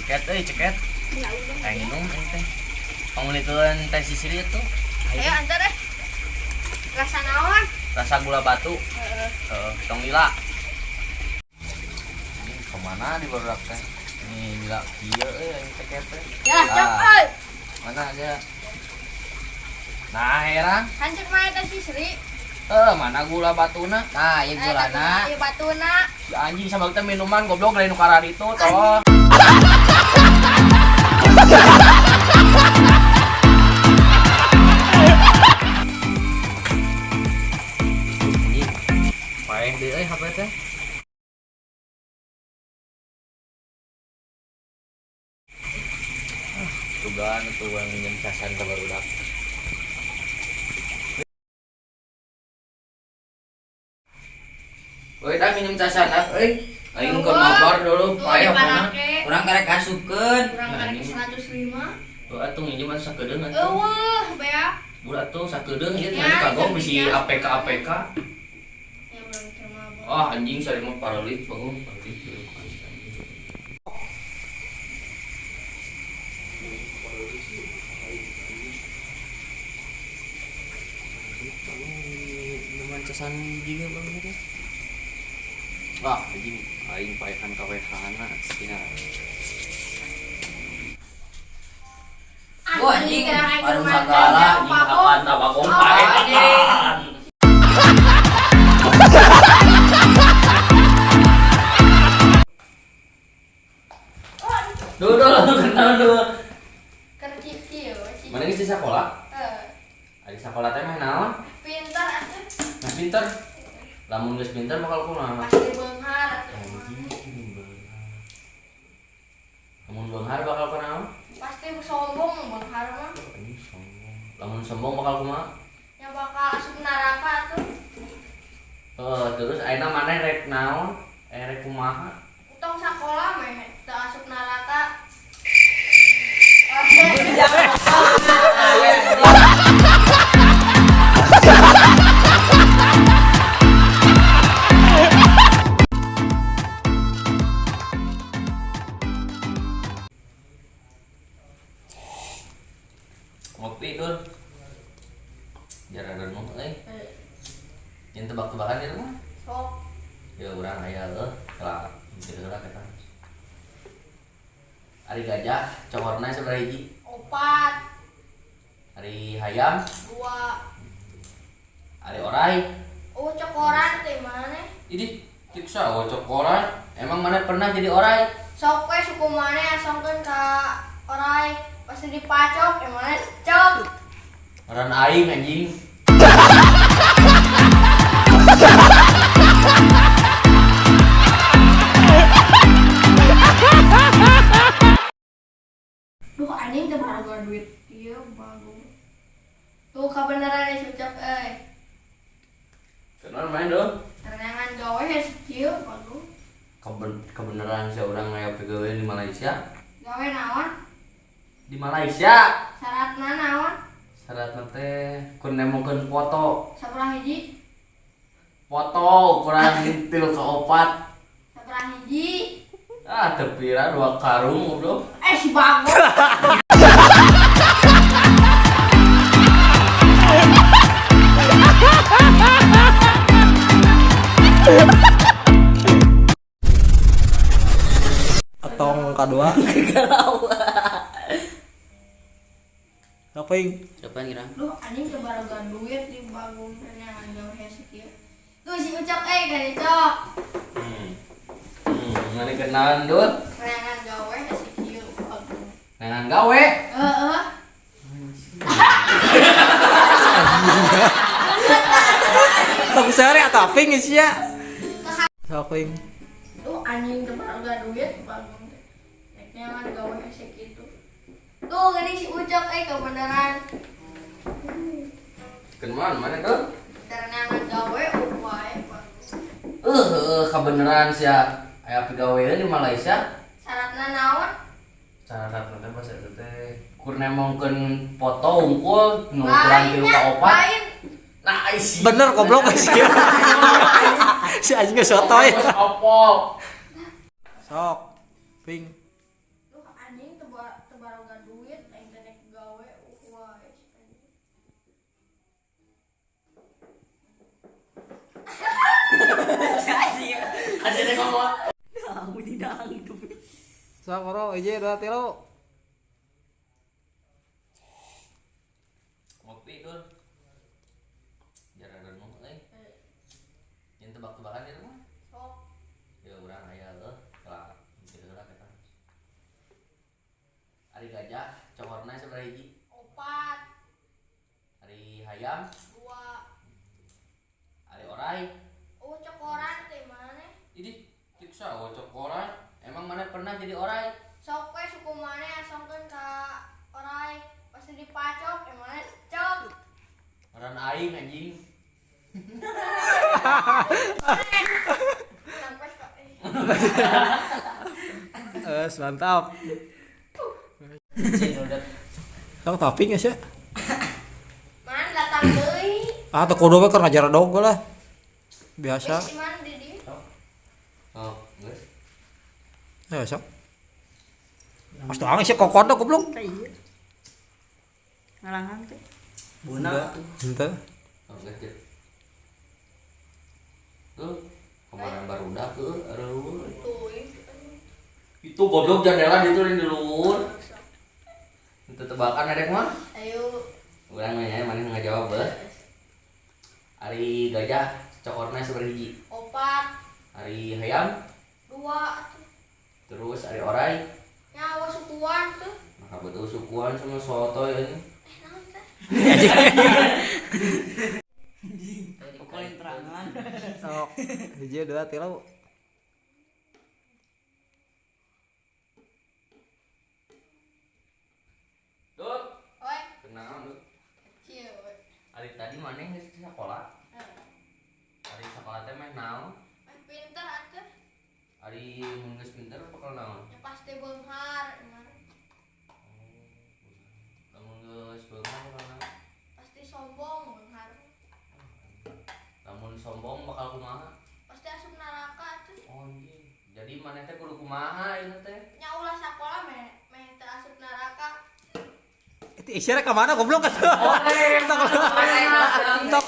Ceket euy, ceket. Aing minum aing teh. Pangulikeun teh sisiri itu. Ayo antar eh. Rasa naon? Rasa gula batu. Heeh. Heeh, tong lila. Ini kemana di barudak teh? Ini lila kieu euy aing ceket teh. Ya, cok Ah. euy. Mana aja? Nah, heran. Hancur mana teh si Sri? Eh, mana gula batuna? Nah, ieu gulana. Ieu batuna. Si anjing sama kita minuman goblok lain nu kararitu toh. Anjing. Paeh deui euy HP teh. Ah, tugan tuh yang minjem casan ka barudak. Woi, dah minjem casan ah euy. Aing keur mabar dulu, Tuh, paeh mana? diparake. Urang karek asupkeun. Kurang karek 105. Tuh atuh minjem atuh sakedeung atuh. Eueuh, bea. Budak tuh sakedeung ieu Ya, tadi kagok bisi sakedeung. APK APK. Ya urang teh mabok. Oh, anjing sari mah paralit bangun paralit. Minuman casan juga bang gitu. Wah, anjing aing paehan KWH-na sia. Wah, anjing. kira aing Warung keur sagala, makan, Anjing Bagong. apaan dah bagong Oh, paeh anjing. apaan. Duh, duh, duh, kenal duh. Keur kieu sih. Mana geus di sekolah? Eh, Ari sekolah teh mah naon? pintar atuh. Nah, pinter. Lamun geus pinter bakal kumaha? Pasti beunghar atuh. Anjing, beunghar. Lamun beunghar bakal kunaon? Pasti sombong beunghar mah. Anjing sombong. Lamun sombong bakal kumaha? Ya bakal asup neraka atuh. Eh, terus ayeuna maneh rek naon? Eh rek kumaha? Utang sakola meh teu asup neraka. Ngopi dul. Jarang renung euy. Yang tebak-tebakan di rumah? Sok. Ya urang aya heuh, lah mikir heula kita. Ari gajah cokorna sabaraha hiji? 4, Ari hayam, 2. ari orai. Oh, cokoran teh mana? Ini cik sawo cokoran. Emang mana pernah jadi orai? Sok we suku mana asongkeun ka orai pasti dipacok yang mana cok. Orang aing anjing. Duh anjing teu baroga duit. Iya bagus. Tuh kabeneran si Ucok euy. Kenal main dong. Terenangan gawe hese kieu bagus. Kebenaran seorang aya pegawai di Malaysia. Gawe naon? Di Malaysia. Syaratna naon? Syaratna teh kur nemukeun foto. Sabaraha hiji? Foto ukuran 3 ke 4. Sabaraha hiji? Ah, teu pira 2 karung goblok. Eh si Bagong. Atong kadua. Kaping. Depan kira. Duh anjing teu baroga duit di Bagong terenangan gawe hese kieu. Tuh si Ucok euy kan Ucok. Mana kenalan dul? Terenangan gawe hese kieu Bagong. Nengan gawe. Heeh. Tapi sehari atau aping sih ya? Kaping. Duh anjing teu baroga duit Bagong teh. Rek neangan gawe hese kitu. Tuh gini si Ucok euy kebenaran. Kenalan mana tuh? Terenangan gawe wae Bagong. Kebenaran sia aya pegawai di Malaysia. Syaratna naon? Syaratna teh pas eta teh kur nemongkeun foto unggul nu ukuran 3 ka 4. Lain. Nah, isi. Bener goblok sih. Si anjing geus sotoy. Opol. Sok. Ping. Duh teu baroga duit aing teh nek gawe wae. Ada ngomong. Aku tidak tuh. Sok oro hiji dua tilu. Ngopi dul. Jarang renung euy. Yang tebak-tebakan itu mah. Sok. Ya urang aya leuh. Lah, mikir heula kita. Ari gajah cokorna sabaraha hiji? 4. Ari hayam, 2. Ari orai. Oh, cokoran teh mana? Ini ciksa oh cokoran. Emang mana pernah jadi orai? Sok we suku maneh asongkeun ka orai pasti dipacok emang cok. Orang aing anjing. Sampai sok. Eh, mantap. Sok topping ya sih. Man datang deui. Ah, teu kudu we keur ngajar dog lah. Biasa. Geus man di dieu. Oh, geus. Ya, sok. Astaga, sih kokon tuh goblok. Iya. Ngalangan teh. Buna. Henteu. Oh, geus. Geus. Tuh, kemarin barudak tuh, aduh. Tuh. Itu goblok jendela itu di luhur. Itu tebakan adek mah. Ayo. Urang nanya mana ngajawab beuh. Ari gajah cokorna sabaraha hiji? 4. Ari hayam, 2. Terus ari orai. Nyawa sukuan tuh. Maka betul sukuan sama soto ini. Naon teh? Pukulin terangan. Sok hiji dua tilu. Dut, Oi, kenaon Dut? kieu we. Ari tadi maneh geus di sekolah. Ari sekolah teh meh naon? Meh pinter atuh. Ari mun geus pinter bakal naon? Ya pasti beunghar emang. Lamun geus beunghar bakal naon? Pasti sombong beunghar. Lamun sombong bakal kumaha? Pasti asup neraka atuh. Oh, anjing. Jadi maneh teh kudu kumaha ieu teh? Nya ulah sakola meh meh teu asup neraka. Itu isyarat ke mana goblok? Tok. Tok.